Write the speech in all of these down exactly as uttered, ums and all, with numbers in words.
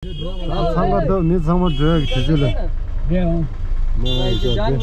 ད་ཚང་མ་ད་མི་ཚང་མ་འགྲོ་ཡག་གི་དུས་ཚོད་ལ། རེད་ཨང་། མོ་ཡི་ཇོ་ཇོ།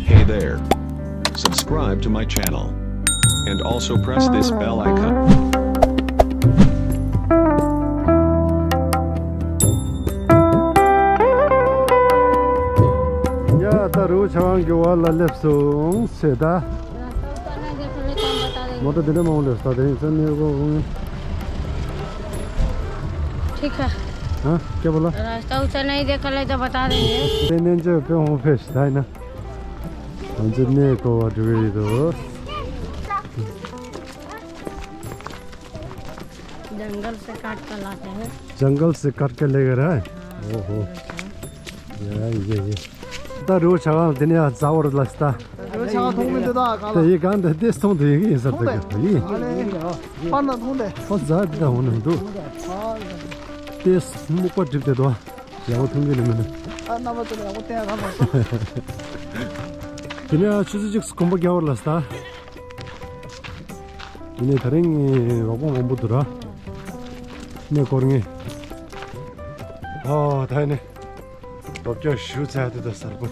Hey there. Subscribe to my channel and also press this bell icon. ཡ་ད་རུ་ཆ་ཝང་གི་བར་ལ་སླེབས་སོང་ཟེར་ད། रास्ता ऊपर नहीं देखेंगे तो हम बता देंगे। मोटर देने मांग ले उस्ताद, यहीं से मेरे को। ठीक है। हाँ, क्या बोला? रास्ता ऊंचा नहीं देखा ले तो बता देंगे। तेने जो पे हो फेस था ना। हम जितने को वाट गई तो। जंगल से काट कर लाते हैं। जंगल से काट के लेकर आए। हाँ, ओहो। अच्छा। या, ये, ये। ད་རུ་ཆ་ཝང་དེ་ནས་ཡ་ཛ་བར་ལ་སྟ། རུ་ཆ་ཝང་མཐོང་མི་འདུག་ད་ག་ལ། དེ་ཡི་གང་དེ་དེ་སྟོང་དེ་ཡི་གི་ཡིན་ས་ད་ག་ཡི། ཨ་ལེ། པར་ན་མཐོང་དེ། ཨོ་ཛ་དེ་ད་འོ་ནི་འདུག་དེ་སྨུག་པ་འགྲིབ་དེ་འདུག་ཡག་པོ་མཐོང་གི་ནི་མིན་ནི། ཨ་རྣམ་པ་ཚོ་ལ་ཡག་པོ་བསྟན་ཡག་ག་མ་སོང་། དེ་ནས་ཆུ་ཚོད་གཅིག་གོམ་པ་རྒྱག་བར་ལ་སྟ། དེ་ནས་ད་རིང་རོགས་པ་མང་པོ་འདུག་ར། ནས་སྐོར་ངེས། ཨོ་ད་ནས། སློབ་སྦྱོང་ཞུ་ཚར་དུས་ད་གསར་པོ། ད་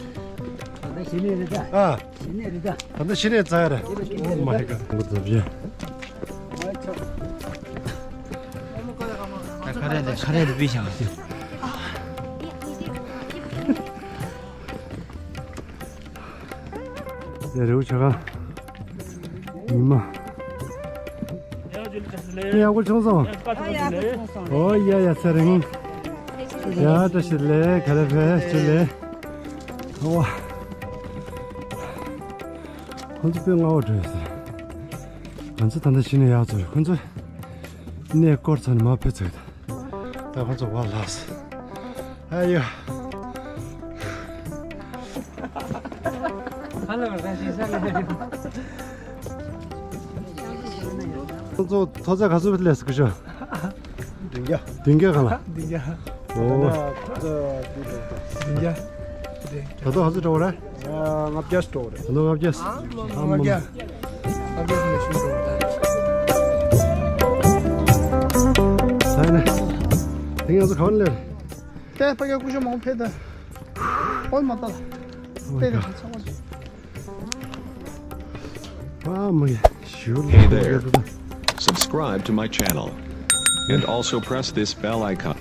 ལྟ་གཞི་ནས་རེད་ད། ཨ། གཞི་ནས་རེད་ད། ད་ལྟ་གཞི་ནས་ཚར་རེད། ཨོ་མ་ཧེ་ག་ངོ་ཚབ་ཡ། ད་ཁ་རས་དེ་ཁ་རས་དེ་པི་བཞག་ཟེར། དེ་རེའུ་ཆ་ག་ཉི་མ། ཡག་པོ་བྱུང་སོང་། ཨོ་ཡ་ཡ་ཚེ་རིང་། ཡ་བཀྲ་ཤིས་བདེ་ལེགས། ག་ལེ་བེ་ཅུ་ལེ། ཨོ། ཁོང་ཚོ་དཔེ་སྔ་བོ་འགྲོ་ཡོད་ཟེར། ང་ཚོ་ད་ལྟ་གཞི་ནས་ཡར་ཚུར་ཁོང་ཚོ་གནས་སྐོར་ཚར་ནས་མར་ཕེབས་ཚར་ད། ད་ཁོང་ཚོ་བ་ལགས། ཨ་ཡོ། ཁོང་ཚོ་མཐོ་ཚད་ག་ཚོད་སླེབས་སོང་ཤག་བདུན་བརྒྱ། བདུན་བརྒྱ་གང་ལ། བདུན་བརྒྱ། ཨོ། ད་ལྟ་ཁོང་ཚོ་བདུན་བརྒྱ། བདུན་བརྒྱ། ད་ལྟ་ག་ཚོད་འགྲོ་བ་རེད། ལྔ་བརྒྱ་འགྲོ་བ་རེད། ད་ལྟ་ལྔ་བརྒྱ། ལྔ་བརྒྱ། ལྔ་བརྒྱ་ཞིག་འགྲོ་བ་རེད། ད་ནི། དེ་ང་ཚོ་གང་ལེར། དེ་ཕ་གི་སྐུ་ཞབས་མང་ཕེབས་ད། ཨོལ་མ་ད། ཨོ་ཡ། དེ་ག་ཚང་མ། ཨ་མ་ཡ། ཞུ། Hey there. Subscribe to my channel and also press this bell icon.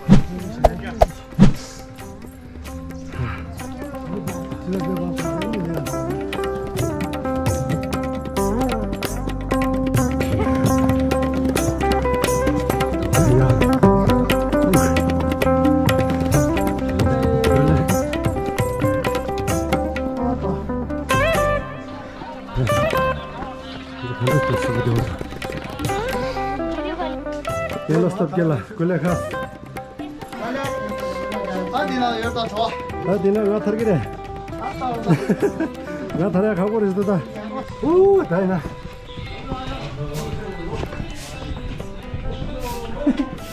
ཡ་ལ་སྟོབས་རྒྱལ་ལ་ཀུ་ལེ་ཁ། ད་འདི་ན་ཡོད་ད་གྲོ། ད་འདི་ན་ང་ཐར་གི་རེད། ང་ཐར་ཡ་ཁག་པོ་རེད་ད། ཨུ་ད་ཡིན་ན།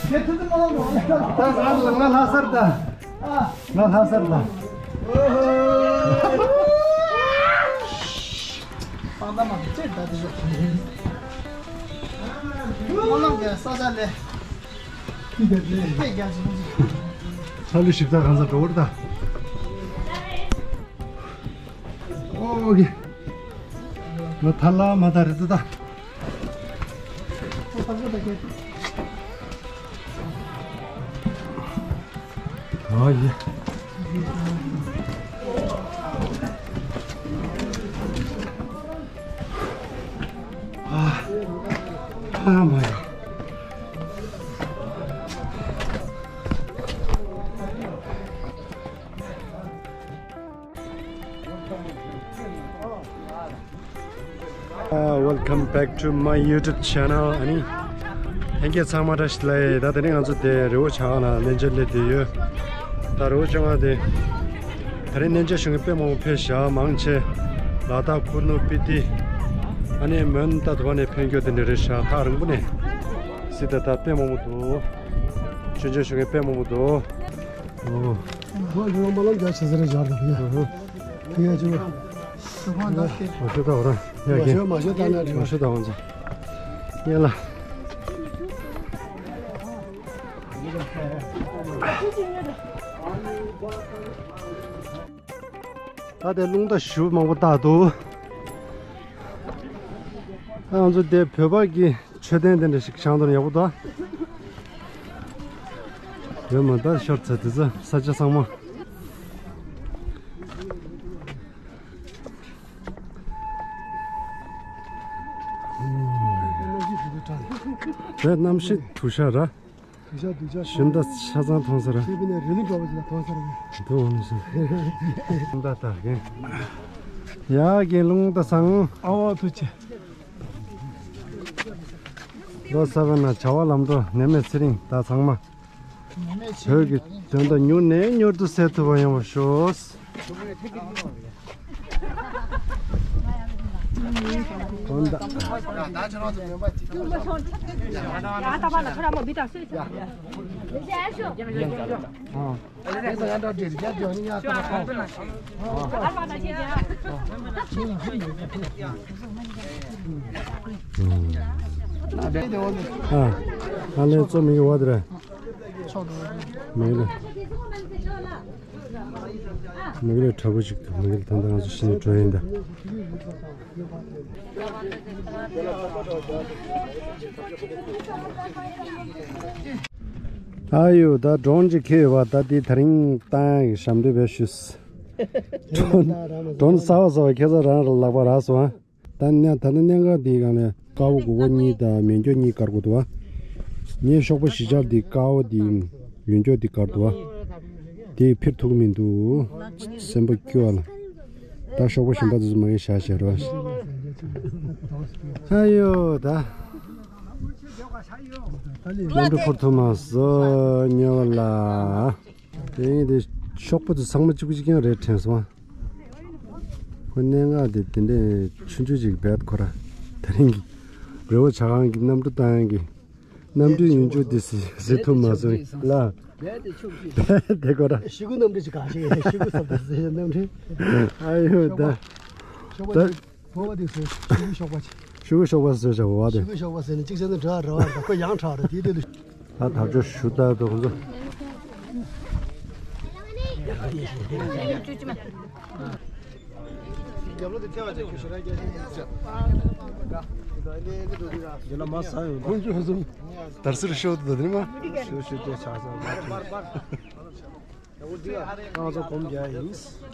ད་ང་ང་ལྷ་སར་ད། ང་ལྷ་སར་ད། ཨ་ད་མ་ཅེ་ད་དེ་ཟེར། ང་ལ་ག་ས་ས་ལེ། ཚ་ལུ་ཞིབ་ཚགས་གང་ས་འགྲོ་བར་ད། ཨོ་གི། ང་ཐ་ལ་མ་ད་རེད་ད། ཨོ་ཡེ། ཨ། ཨ་མ་ཡེ། Uh, welcome back to my YouTube channel. ཨ་ནི། ལྷན་རྒྱས་ཚང་མ་བཀྲ་ཤིས་བདེ་ལེགས། ད་དེ་རིང་ང་ཚོ་དེ་རི་བོ་ཆ་ག་ལ་གནས་མཇལ་སླེབས་བསྡད་ཡོད། ད་རི་བོ་ཆ་ག་དེ། ད་རིང་གནས་མཇལ་ཞུ་མཁན་དཔེ་མང་པོ་ཕེབས་ཤག་མང་ཆེ། ལ་དྭགས། ཁུ་ནུ། སྤི་ཏི། ཨ་ནི་མོན་རྟ་དུ་བ་ནས་ཕེབས་མཁན་དེ་འདྲ་རེད་ཤག་ཐག་རིང་པོ་ནས། སྲིད་ད་ད་དཔེ་མང་པོ་འདུག་མཆོད་མཇལ་ཞུ་མཁན་དཔེ་མང་པོ་འདུག་ཨོ། ཁོ་ཡི་རོང་པ་ལ་འཇའ་ཆེ་ཟེར་རེ་སྦྱར་དང་ཡ། ཨ་ཧུ། དེ་ཡ་ཅི་བ། ཞུ་ཁང་དང་དེ། མ་ཞུ་ད་འོ་ར། ཡ་མ་གི། ཞུ་མ་ཞུ་ད་ན་རེ་མ་ཞུ་ད་འོ་ཙ། ཡ་ལ། ད་དེ་རླུང་རྟ་ཞེ་པོ་མང་པོ་བཏགས་འདུག་ད་ང་ཚོ་དེ་བོད་པ་གི་མཆོད་རྟེན་དེ་འདྲ་ཞིག་བཞེངས་དོན་ཡག་པོ་འདུག་ཡོད་མ་ད་ཤོར་ཚར་དེ་ཚོ་ས་ཆ་ཚང་མ། བོད་གནམ་གཤིས་དུ་ཤ་ར། དུ་ཤ་དུ་ཤ། ཤིང་རྟ་ཆ་ཚང་མཐོང་ས་ར། ཤེས་པ་ནས་རི་ལུང་འགྲོ་བ་ཞིག་ལ་མཐོང་ས་ར། དུ་འོང་ས། རླུང་རྟ་དག་གིན། ཡ་གི་རླུང་རྟ་བཟང་། ཨ་བ་ཐུགས་ཆེ། ལོ་གསར་པའི་ནང་བྱ་བ་ལམ་འགྲོ་ནད་མེད་ཚེ་རིང་ད་ཚང་མ། བོད་ཀྱི་དོན་དག་མྱུར་ནས་མྱུར་དུ་སེལ་ཐུབ་པ་ཡོང་བ་ཤོག་དགོངས་དག་ཨ་ལས་ཚོ་མི་ཡོད་བ་དེ་རེད། མི་ལ། མི་ལ་དྲག་པོ་ཅིག་འདུག་མི་ལ་ད་ལྟ་ང་ཚོ་ཕྱི་ནས་འགྲོ་ཡིན་ད། ཨ་ཡོ་ད་སྒྲོན་ཅིག་ཁེལ་ཡོད་པ་ད་དེ་ད་རིང་བཏང་ཡག་གི་ཞབས་འདྲེན་བས་ཞུས། སྒྲོན་སྒྲོན་གསར་པ་བཟོ་བ་ཁྱེད་ཚོ་རང་རང་ལག་པ་རག་སོང་ཨ། ད་ནི་ད་ནི་གནད་འགག་འདིའི་སྒང་ནས་དཀར་པོ་མགོ་སྐོར་གཉིས་དང་མེ་སྒྱོགས་གཉིས་བཀར་དགོས་འདུག་བ། ངའི་གཤོག་པ་བཞི་ཆར་འདི་དཀར་པོ་འདི་ཡོན་སྐྱོག་འདི་བཀར་འདུག་བ། དེ་འཕིར་ཐུབ་ཀྱི་མི་འདུག་སེམས་པ་སྐྱོ་བ་ལ། ད་གཤོག་པ་གཞན་པ་དེ་ཚོ་མ་གི་བཞག་བྱས་རོགས། ཨ་ཡོ་ད། ལམ་འགྲོ་འཕུར་ཐུབ་མ་སོང་ཉེ་བ་ལ། དེ་ཡིན་དེ་གཤོག་པ་དེ་ཚང་མ་གཅིག་པ་གཅིག་རྐྱང་རེད་དྲན་སོང་ཨ། ཁོ་གནད་འགག་དེ་དེ་འདྲའི་ཆུང་ཆུང་ཅིག་བེད་ཁོ་ར། དེ་རིང་གི་རི་བོ་བྱ་རྐང་གི་གནམ་གྲུ་བཏང་ཡག་གི་གནམ་གྲུའི་ཡོན་ཆབ་དེ་ཟེར་ཟེར་ཐུབ་མ་སོང་ལ། བེད་དེ་ཆུང་ཆུང་། བེད་དེ་ཁོ་ར། ཤི་གུ་གནམ་གྲུ་ཅིག་ག་ཤེས་ཤི་གུ་སོབ་དེ་ཟེར་གནམ་གྲུ། ཨ་ཡོ་ད། ད། ཕོ་བ་དེ་ཟེར་ཤི་གུ་གཤོག་པ་ཆེ། ཤི་གུ་གཤོག་པ་ཟེར་བྱ་བ་དེ། ཤི་གུ་གཤོག་པ་ཟེར་ནས་གཅིག་ཟེར་ན་འདྲ་ར་བ་ཁོ་ཡང་ཁྲག་ར་དེ་དེ་ལུ། ད་ཐག་ཆོད་ཞུ་ད་དོ་ཁོང་ཚོ། དར་སིར་ཤོག་དུ་དོ་དེ་མ། ཤོག་ཤོག་དེ་ཆགས་སོང་། ང་ཚོ་གོམ་རྒྱག་ཡིན། ང་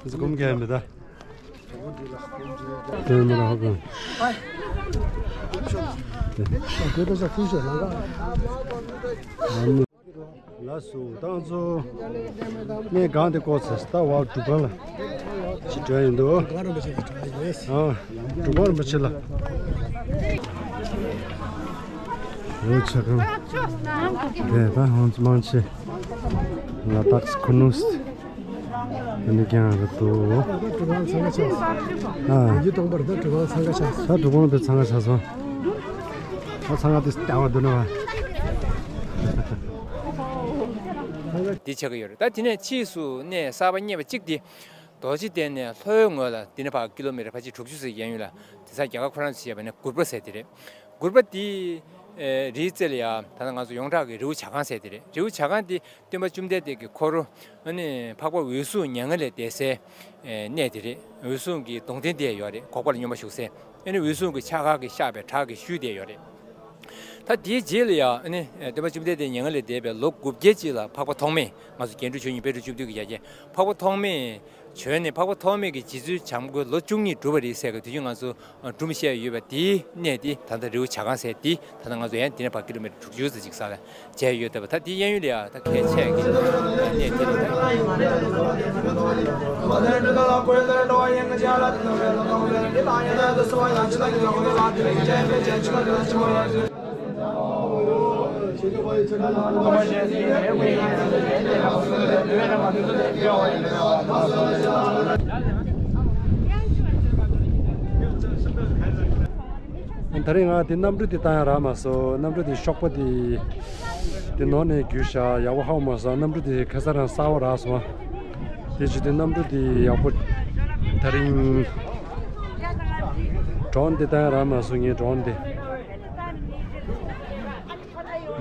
ཚོ་གོམ་རྒྱག་ཡིན་ད། དེ་མ་ར་ཧ་གོ། ལགས་སོ་ད་ང་ཚོ་གནས་གང་དེ་བསྐོར་ཚར་ད་བར་འབྲུག་སྒང་ལ་ཅི་འགྲོ་ཡིན་འདུག་ཨ་འབྲུག་སྒང་རིན་པོ་ཆེ་ལ། རི་བོ་བྱ་རྐང་། དེ་ད་ཧོན་མང་ཆེ། ལ་དྭགས་ཁུ་ནུས། ཨ་ནི་ཀྱང་རེད་དོ། ཨ། ཡུལ་སྟོང་པར་ད་གྲུ་ཁང་འཚང་ཁ་ཆགས། ད་གྲུ་ཁང་དེ་འཚང་ཁ་ཆགས་སོང་། ད་འཚང་ཁ་དེ་ལྟ་བ་འདུག་ན་བ། འདི་ཆགས་ཀྱི་ཡོད་རེད། ད་དེ་ནས་ཕྱིས་སུ་གནས་གསར་པ་རྙེད་པ་གཅིག་དེ། རྡོ་རྗེ་གདན་ནས་ལྷོའི་ངོས་ལ་འདི་ནས་ཕར་ཀི་ལོ་མི་ཊར་ཕལ་ཆེར་དྲུག་ཅུ་ཙམ་ཡན་ཡོད་ལ། དེ་ཚ་རྒྱ་གར་ཁོ་རང་ཚོས་བཤད་པ་ནས་གུར་པ་ཟེར་དེ་རེད། གུར་པ་འདི། ཨེ། རིའི་རྩེ་ལ་ཡ་ད་ལྟ་ང་ཚོ་ཡོངས་གྲགས་ཀྱི་རི་བོ་བྱ་རྐང་ཟེར་དེ་རེད། རི་བོ་བྱ་རྐང་འདི་སྟོན་པ་བཅོམ་ལྡན་འདས་ཀྱི་འཁོར། ཨ་ནི་འཕགས་པ་འོད་སྲུང་མྱ་ངན་ལས་འདས་སའི། ཨེ། གནས་དེ་རེད། འོད་སྲུང་གི་གདུང་རྟེན་དེ་ཡོད་རེད། འོག་པ་ལ་སྙོམས་པར་བཞུགས་སའི། ཨ་ནི་འོད་སྲུང་གི་ཕྱག་མཁར་གྱི་བཤགས་པའི་བྲག་གི་ཤུལ་དེ་ཡོད་རེད། ད་དེའི་རྗེས་ལ་ཡང་ཨ་ནི་སྟོན་པ་བཅོམ་ལྡན་འདས་མྱ་ངན་ལས་འདས་པའི་ལོ་དགུ་བརྒྱའི་རྗེས་ལ་འཕགས་པ་ཐོགས་མེད། ང་ཚོ་རྒྱན་དྲུག་མཆོག་གཉིས་དཔལ་སྤྲུལ་བཅུ་བདུན་གྱི་ཡ་གྱལ་འཕགས་པ་ཐོགས་མེད་བྱོན་ནས། འཕགས་པ་ཐོགས་མེད་ཀྱི་རྗེ་བཙུན་བྱམས་མགོན་ལོ་བཅུ་གཉིས་སྒྲུབ་པ་རེད་ཟེར་གི་དུས་རྒྱུན་ང་ཚོ་སྒྲུང་བཤད་ཡོད་པ་དེའི་གནས་དེ་ད་ལྟ་རི་བོ་བྱ་རྐང་ཟེར་དེ་ད་ལྟ་ང་ཚོ་ཡང་དེ་ནས་ཕར་ཀི་ལོ་མི་ཊར་དྲུག་ཅུ་ཙམ་ཅིག་ས་ལ་མཇལ་ཡོད་བསྡད་པ། ད་དེའི་གཡས་གཡོན་ལ་ཡ་ད་གལ་ཆེ་གི་གནས་དེ་རེད། ད་རིང་ང་དེ་གནམ་གྲུ་དེ་བཏང་ཡ་རག་མ་སོང་། གནམ་གྲུ་དེ་གཤོག་པ་དེ་དེ་ནོར་ནས་རྒྱུགས་བཞག་ཡག་པོ་ཧ་གོ་མ་སོང་། གནམ་གྲུ་དེ་ཁ་སང་རང་གསར་པ་རག་སོང་། དེ་བྱས་དུས་གནམ་གྲུ་དེ་ཡག་པོ་ད་རིང་ཌོན་དེ་བཏང་ཡ་རག་མ་སོང་། ངས་ཌོན་དེ།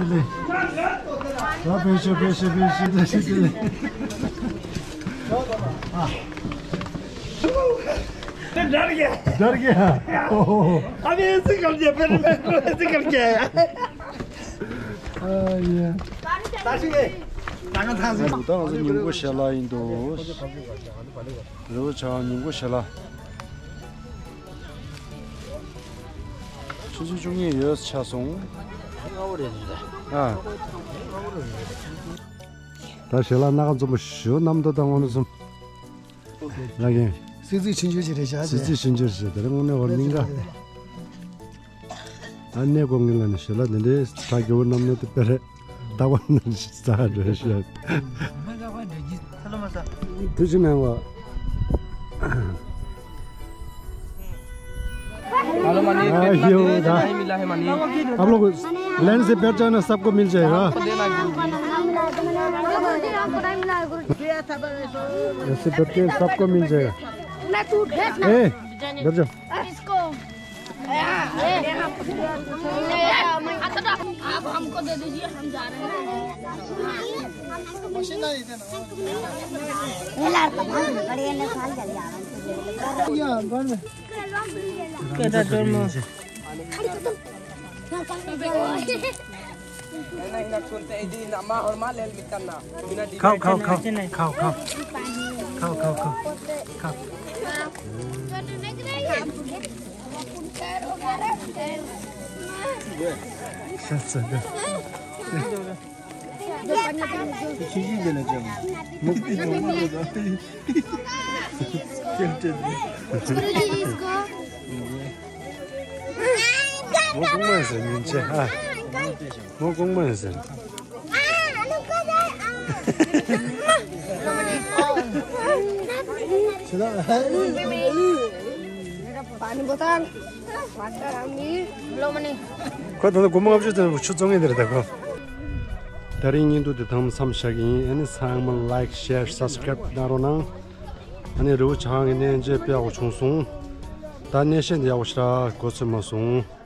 के लिए। वाह, पेश है, पेश है, पेश है, पेश है के लिए। हाँ। डर गया। डर गया। ओहो। अभी ऐसे कर दिया, फिर मैं ऐसे करके आया। ཨ་ཡ། ད་ང་ཚོ་ཉིན་གུང་ཞལ་ལག་ཡིན་འདུག་རི་བོ་བྱ་ཉིན་གུང་ཞལ་ལག་ཆུ་ཚོད་བཅུ་གཉིས་ཡོལ་ཆགས་སོང་། ཨ། ད་ཞལ་ལག་སྣ་ཁ་འཛོམས་པོ་ཞུ་གནམ་ཐོ་དང་དངོས་གནས་སོང་། ལགས་ཀྱིས། སྲིད་རྩིས་ཆུང་ཆུང་ཞིག་རེད་བཞག་སྲིད་རྩིས་ཆུང་ཆུང་ཞིག་དེ་རིང་དངོས་གནས་བར་གླིང་ག་ཨ་ནེ་ཀོ་ངི་ལ་ནི་ཞེ་ལ་དེ་འདྲའི་ད་རྒྱལ་བོ་རྣམ་གནོན་དུ་སྤེལ་རེད། ད་བ་ན་ས་རེད་ཤག་དུ་ཅི་ནང་བ། मालूम है, नहीं, हाँ, पेट ना ये दे, होता। नहीं मिला है मनी। आप लोग लाइन से बैठ जाना, सबको मिल जाएगा। आपको देना है। ऐसे बैठ के सबको मिल जाएगा। ए, बैठ जाओ। इसको। आप हमको दे दीजिए, हम जा रहे हैं। खाओ, खाओ, खाओ। खाओ, खाओ, खाओ। खाओ। ངོ་གོང་མ་ཟེར་ཉིན་བྱེད་ཨ། ངོ་གོང་མ་ཟེར། पानी बोतल, वाटर, अमीर, लो मनी। ཁོ་ད་ལྟ་སྒོར་མོ་ལྔ་བཅུ་ཙམ་ཆུ་བཙོང་མཁན་དེ་རེད་ད་ཁོ། ད་རིང་བརྙན་ཐུང་འདི་དང་མཚམས་བཞག་གི་ཡིན། ཨ་ནི་ཚང་མ་like, share, subscribe གནང་རོགས་གནང་། ཨ་ནི་རི་བོ་བྱང་གི་གནས་མཇལ་དཔེ་ཡག་པོ་བྱུང་སོང་། ད་གནས་བཤད་འདི་ཡག་པོ་ཞེ་དྲག་གོ་ཚོད་མ་སོང་།